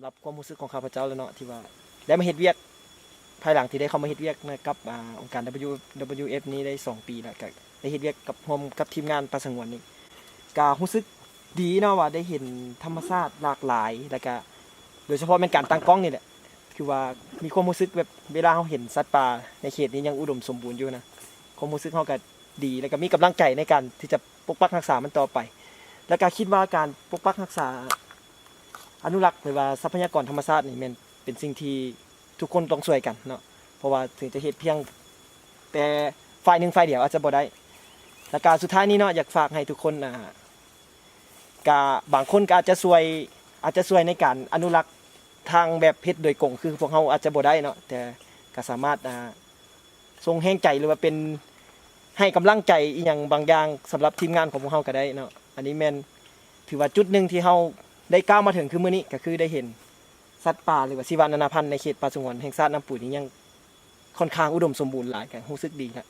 ສຳລັບຄວາມຮູ້ສຶກຂອງຂ້າພະເຈົ້າແລ້ວເນາະ ທີ່ວ່າໄດ້ມາເຮັດວຽກ ພາຍຫຼັງທີ່ໄດ້ເຂົ້າມາເຮັດວຽກນະ ກັບ ອ່າ ອົງການ WWF ນີ້ໄດ້ສອງປີແລ້ວ ກໍໄດ້ເຮັດວຽກກັບ ຮ່ວມກັບທີມງານປ່າສະຫງວນນີ້ ກໍຮູ້ສຶກດີເນາະ ວ່າໄດ້ເຫັນທຳມະຊາດຫຼາກຫຼາຍ ແລ້ວກໍໂດຍສະເພາະແມ່ນການຕັ້ງກ້ອງນີ້ແຫຼະ ຄືວ່າມີຄວາມຮູ້ສຶກແບບ ເວລາເຮົາເຫັນສັດປ່າໃນເຂດນີ້ຍັງອຸດົມສົມບູນຢູ່ນະ ຄວາມຮູ້ສຶກເຮົາກໍດີ ແລ້ວກໍມີກຳລັງໃຈໃນການທີ່ຈະປົກປັກຮັກສາມັນຕໍ່ໄປ ແລ້ວກໍຄິດວ່າການປົກປັກຮັກສາ ອະນຸລັກ ຫຼືວ່າຊັບພະຍາກອນທຳມະຊາດນີ້ແມ່ນເປັນສິ່ງທີ່ທຸກຄົນຕ້ອງຊ່ວຍກັນເນາະ ເພາະວ່າເຖິງຈະເຮັດພຽງແຕ່ຝ່າຍໜຶ່ງຝ່າຍດຽວອາດຈະບໍ່ໄດ້ ແລ້ວກະສຸດທ້າຍນີ້ເນາະ ຢາກຝາກໃຫ້ທຸກຄົນ ອ່າ ກະບາງຄົນກໍອາດຈະຊ່ວຍ ອາດຈະຊ່ວຍໃນການອະນຸລັກທາງແບບເຮັດໂດຍກົງ ຄືພວກເຮົາອາດຈະບໍ່ໄດ້ເນາະ ແຕ່ກະສາມາດ ອ່າ ສົ່ງແຮງໃຈ ຫຼືວ່າເປັນ ໃຫ້ກຳລັງໃຈອີ່ຫຍັງບາງຢ່າງສຳລັບທີມງານຂອງພວກເຮົາກໍໄດ້ເນາະ ອັນນີ້ແມ່ນຖືວ່າຈຸດໜຶ່ງທີ່ເຮົາໄດ້ກ້າວມາເຖິງຄືມື້ນີ້ ກໍຄືໄດ້ເຫັນສັດປ່າ ຫຼືວ່າຊີວະນານາພັນໃນເຂດປ່າສະຫງວນແຫ່ງຊາດນ້ຳປູນີ້ຍັງຄ່ອນຂ້າງອຸດົມສົມບູນຫຼາຍ ກໍຮູ້ສຶກດີນະ.